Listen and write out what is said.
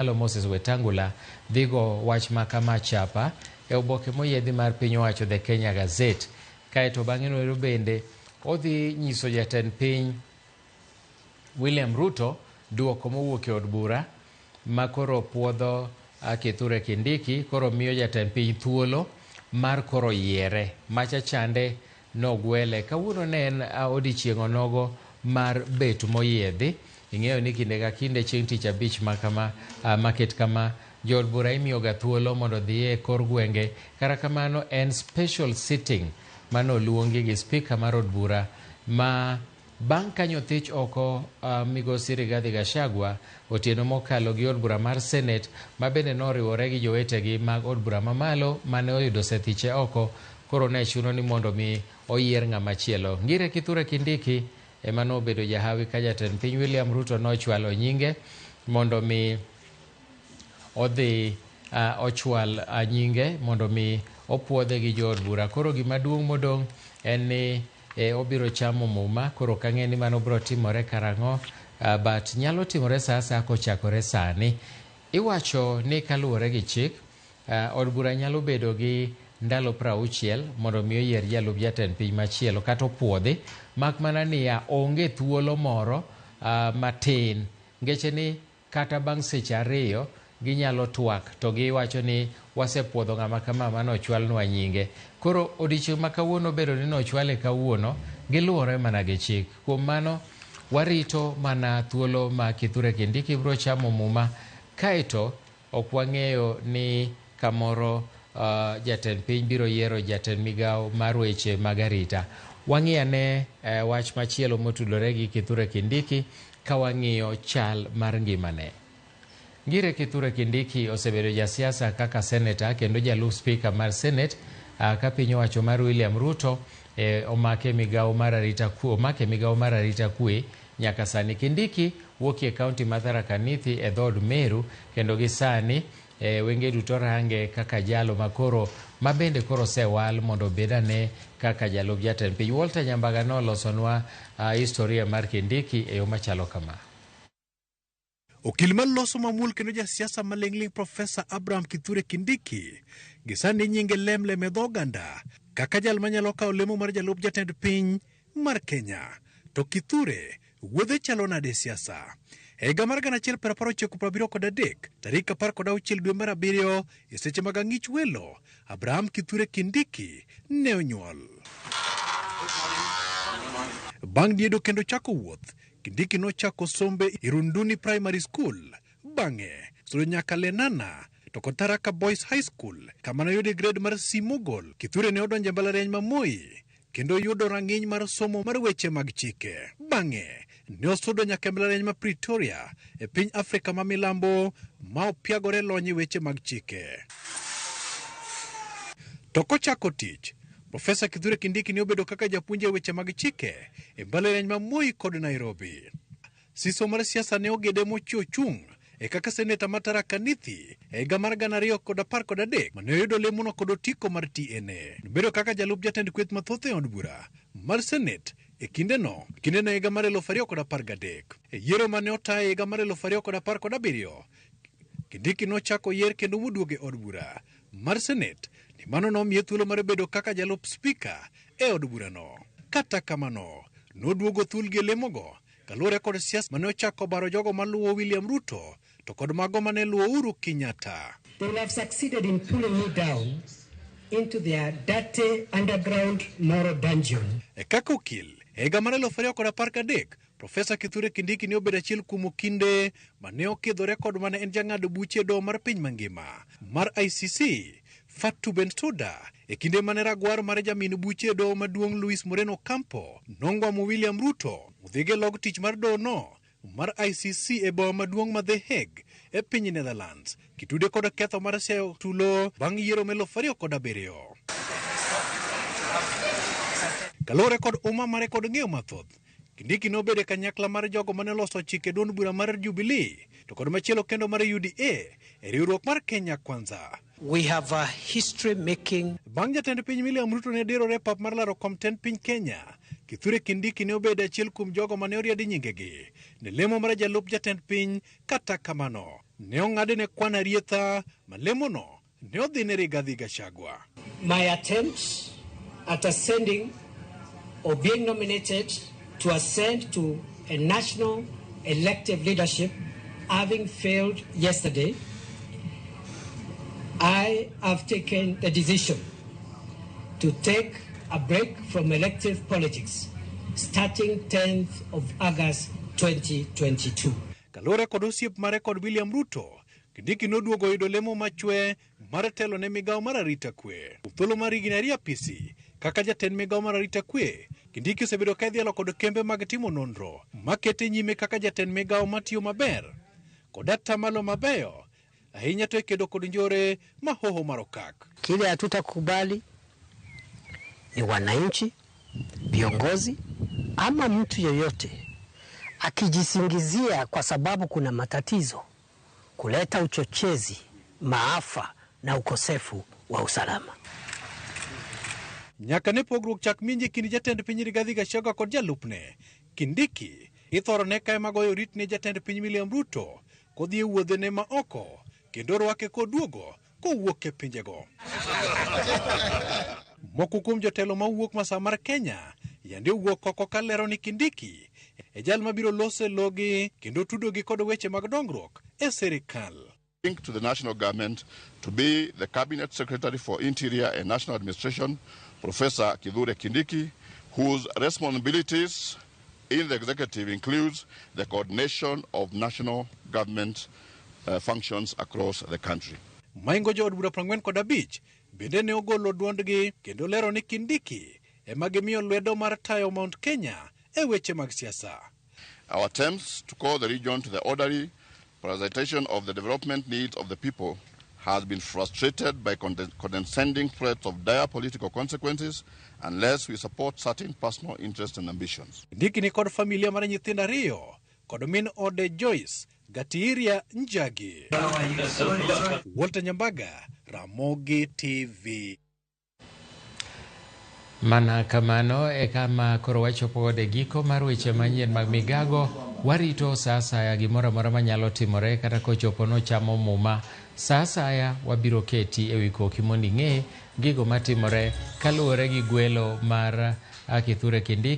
Malo Moses Wetangula dhigo wach ma kama chapa e oboke moyiedhi mar piny owacho The Kenya Gazette. Kaeto bang'e noero bende odhi nyiso jatend piny William Ruto duoko mowuok e od bura ma koro puodho Kithure Kindiki koro miyo jatend piny thuolo mar koro yiere. Macha chande nogwele. Kawuono ne en odiechieng' onogo mar bet moyiedhi. Ing'eyo ni kinde ka kinde chieng' tich abich ma kama maket kama jood bura imiyoga thuolo mondo odhi e kor gwenge. Kata kamano en special sitting mane oluongi gi speaker mar od bura ma bang' ka nyothich oko migosi Rigathi Gachagua otieno mokalo gi od bura mar Senate ma bende noriwore gi jowetegi mag od bura mamalo mane oyudo osethiche oko koro ne chuno ni mondo mi oyier ng'ama chielo. Ngire Kithure Kindiki ema nobedo jahawi ka jatend piny William Ruto nochwalo nyinge mondo mi odhi ochwal nyinge mondo mi opuodhe gi jood bura. Koro gima duong' modong' en ni obiro chamo muma, koro ok ang'e ni mano biro timore karang'o, but nyalo timore sa asaya kochakore sani. Iwacho ni kaluwore gi chik, od bura nyalo bedo gi ndalo 60 mondo mi oyier jalup jatend piny machielo kata opuodhi, mak mana niya onge thuolo moro matin ngeche ni kata bang' seche 2 ginyalo twak to giwacho ni wasepuodho ng'ama kama mane ochwalnwa nyinge. Koro odiechieng' ma kawuono bedo ni nochwale kawuono, giluwore mana gi chik. Kuom mano, warito mana thuolo ma Kithure Kindiki biro chamo muma, kaeto ok wang'eyo ni kamoro jatend piny biro yiero jatend migawo mar weche mag arita. Wang'i ane wach machielo motudore gi Kithure Kindiki ka wang'iyo chal mar ngimane. Ngire Kithure Kindiki osebedo jasiasa kaka seneta kendo jalup spika mar Senate ka piny owacho mar William Ruto omake migawo mar arita kwe, omake migawo mar arita kwe nyaka sani. Kindiki wuok e kaunti ma Tharaka Nithi e dhood Meru kendo gi sani wenge duto range kaka jalo makoro ma bende koro osewal mondo obed ane kaka jalup jatend piny. Walter Nyambaga nolosonwa historia mar Kindiki e yo machalo kama. Okil maloso mamuol kendo jasiasa maling'ling' Profesa Abraham Kithure Kindiki gi sani nyinge lemlem e dho oganda kaka jal manyalo kawo lemo mar jalup jatend piny mar Kenya. To Kithure wuodhe chalo nade e siasa? E higa mar 1973, tarik 16 dwe mar 7 e seche mag ang'ich welo, Abraham Kithure Kindiki ne onyuol. Bang' diedo kendo chako wuoth, Kindiki nochako sombe Irunduni Primary School, bang'e sudo nyaka Lenana to kod Tharaka Boys High School kama noyude grade mar C mogol. Kithure ne odonjo e mbalariany ma Moi kendo yudo rang'iny mar somo mar weche mag chike. Bang'e ne osudo nyaka e mbalariany ma Pretoria e piny Afrika ma milambo ma opiagore lony e weche mag chike. To kochako tich, Profesa Kithure Kindiki ne obedo kaka japuonj e weche mag chike e mbalariany ma Moi kod Nairobi. Siso mar siasa ne ogede mochio chung' e kaka seneta ma Tharaka Nithi e higa mar 2013 mane oyudo lemono kod otiko mar TNA. Nobedo kaka jalup jatend kweth mathoth e od bura mar Senate e kindeno e higa mar 2013. E yiero mane otaye e higa mar 2017, Kindiki nochako yier kendo moduogo e od bura mar Senate ni mano nomiye thuolo mar bedo kaka jalup spika e od burano. Kata kamano, noduogo thulgi e lemogo kaluwore kod siasa mane ochako baro jogo maluwo William Ruto to kod mago mane luwo Uhuru Kenyatta. They will have succeeded in pulling me down into their dirty underground moral dungeon. E kaka okil, e higa mar 2013, Profesa Kithure Kindiki ne obedo achiel kuom okinde mane okidhore kod mane en jang'ad buche e doho mar piny mangima mar ICC, Fatou Bensouda, e kinde mane ragwar mar jamin buche e doho maduong' Luis Moreno Ocampo nongwamo William Ruto odhi gi log tich mar doho no mar ICC e boma maduong' ma The Hague e piny Netherlands, kitude kod ketho mar siayo tulo bang' yiero mar 2007. Kaluwore kod uma mare kod ng'eyo mathoth, Kindiki nobedo e kanyakla mar jogo mane oloso chike duond bura mar Jubilee to kod machielo kendo mar UDA e riwruok mar Kenya Kwanza. We have a history making. Bang' jatend piny William Ruto ne dirore pap mar laro kom tend piny Kenya Kithure Kindiki ne obedo achiel kuom jogo mane oriadi nyingegi ne lemo mar jalup jatend piny. Kata kamano, ne ong'adne kwan arietha ma lemono ne odhi ne Rigathi Gachagua. My attempt at ascending or being nominated to ascend to a national elective leadership having failed yesterday, I have taken the decision to take a break from elective politics starting 10th of August 2022. Kaluwore kod osiep mare kod William Ruto, Kindiki noduogo yudo lemo machwe mar telo ne migawo mar arita kwe. Thuolo mar higni ariyo apisi kaka jatend migawo mar arita kwe, Kindiki osebedo ka idhialo kod kembe mag timo nonro makete nyime kaka jatend migawo matiyo maber kod atamalo mabeyo ahinya to e kedo kod njore ma hoho mar okak. Kile hatutakubali ni wananchi, viongozi ama mtu yoyote akijisingizia kwa sababu kuna matatizo kuleta uchochezi, maafa na ukosefu wa usalama. Nyaka ne pogruok chak minji kind jatend piny Rigathi Gachagua kod jalupne Kindiki ithoro ne ka ema goyo rit ne jatend piny William Ruto kodhi e wuodhene ma oko kendo rwake koduogo kowuok e pinjego. Moko kuom jotelo mawuok masawa mar Kenya yande owuok oko kalero ni Kindiki e jal mabiro loso e logi kendo tudogi kod weche mag dongruok e sirikal. To the national government to be the Cabinet Secretary for Interior and National Administration, Professor Kithure Kindiki, whose responsibilities in the executive includes the coordination of national government functions across the country. Maingo jood bura 45 bende ne ogolo duondgi kendo lero ni Kindiki ema gimiyo lwedo mar tayo Mount Kenya e weche mag siasa. Our attempts to call the region to the orderly prioritization of the development needs of the people has been frustrated by condescending threats of dire political consequences unless we support certain personal interests and ambitions. Kindiki ni kod familia mar nyithindo ariyo kod min ode Joyce Gatiria Njagi. Walter Nyambaga, Ramogi TV. Mana kamano e kama koro wachopo godo e giko mar weche manyien mag migago. Warito sa asaya gimoro amora manyalo timore kata kochopo nochamo muma. Sa asaya wabiro keti ewi koki mondo ing'e gigo matimore kaluwore gi gwelo mar Kithure Kindiki.